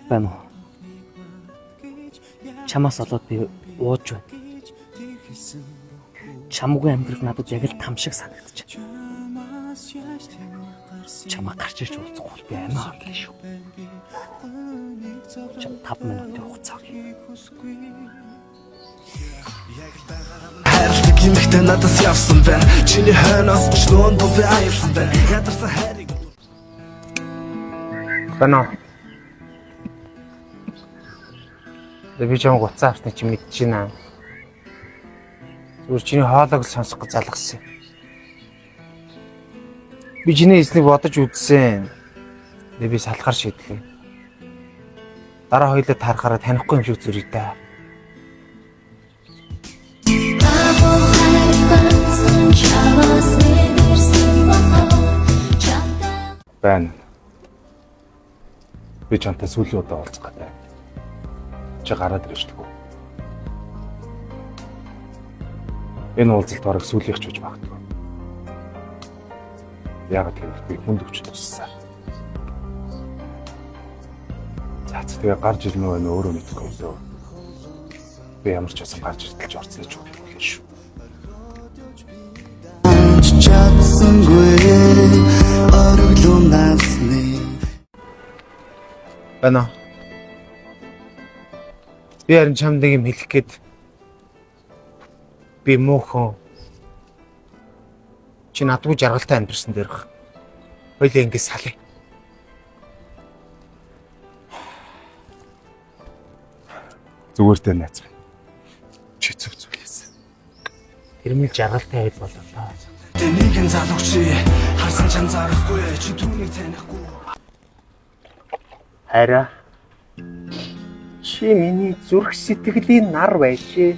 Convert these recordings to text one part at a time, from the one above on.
Байна уу? Чамаас олоод би ууж байна. Чамгүй амьдрал надад яг л там шиг санагдчих. Чамаа гарч ирж уулзахгүй бол би амиа хорлоо шүү. Чам 5 минутын хугацаа өгье. Хайрладаг эмэгтэй надаас явсан байна. Чиний хойноос ч нүүн би аялсан байна. Ядарсан хайрыг Байна уу? Тэгээ би чамайг утсаа авсныг чи мэдэж байна. Зүгээр чиний хоолойг л сонсох гэж залгасан юм. Би чиний хэлснийг бодож үзсэн. Тэгээ би салахар шийдлээ. Дараа хоёлоо таарахаараа танихгүй юм шиг зүрий та. Байна. Би чамтай сүүлийн удаа уулзах гэдэг. Чи гараад ирж лгүү. Энэ уулзалт бараг сүүлийнх ч гэж магадгүй. Яагаад гэвэл би хүнд өвчин туссан. За тэгээ гарч ирнэ үү өөрөө мэдэхгүй юм дөө. Би ямар ч байсан гарч иртэл ч орцноо ч үгүй шүү. Чадсангүй өрөглөө насны Байна уу? Би харин чамд нэг юм хэлэх гээд би мөөхөн чи надгүй жаргалтай амьдэрсэн дээрх. Хоёлаа ингэ салъя. Зүгээр дээ найз минь. Чи зүг зүйлээс. Тэр минь жаргалтай байл боллоо. Нэгэн залууч харсан ч анзаарахгүй чи түүнийг танихгүй. Хайраа. Чи миний зүрх сэтгэлийн нар байжээ.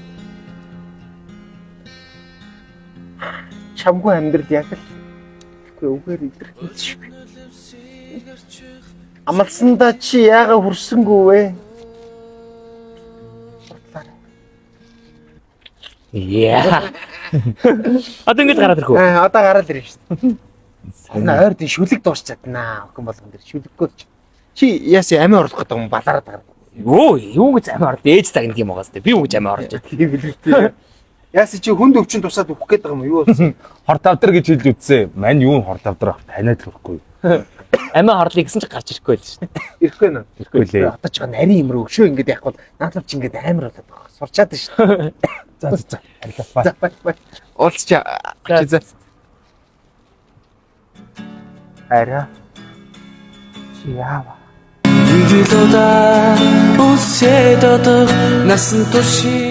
Чамгүй амьдрал яг л тэгэхгүй үгээр илэрхийлж шиг. Амлсандаа чи яага хүрсэнгүй вэ? Бодлаарай. Яа. Одоо ингэж гараад ирэх үү? Аа, одоо гараад ирнэ шүү дээ. Энэ ойр дын шүлэг дуусч чаднаа. Охин болгон дээр шүлэггүй ч. Чи яасан амиа орлох гэдэг юм балаараад гараад. Юу, юу гэж амиа орлоо? Ээж загнах юм байгаас тээ. Би юу гэж амиа орлож байна? Тийм л үү. Яасан чи хүнд өвчин тусаад үхэх гээд байгаа юм юу болсон? Хор тавдар гэж хэлж үтсэн. Мань юу хор тавдар ах таниад л ирэхгүй. Амиа орлоо гэсэн чи гарч ирэхгүй л шүү дээ. Ирэхгүй нэ. Ирэхгүй лээ. Одоо ч нарийн юм руу өшөө ингээд яахгүй бол наадлав чи ингээд амар болоод байгаа. Сурчаад байна шүү дээ. За за за. Арилаа. За бай бай. Уулзчаа. За. Арай. Чи яава? Нэг л удаа үсээд одох насан туршийн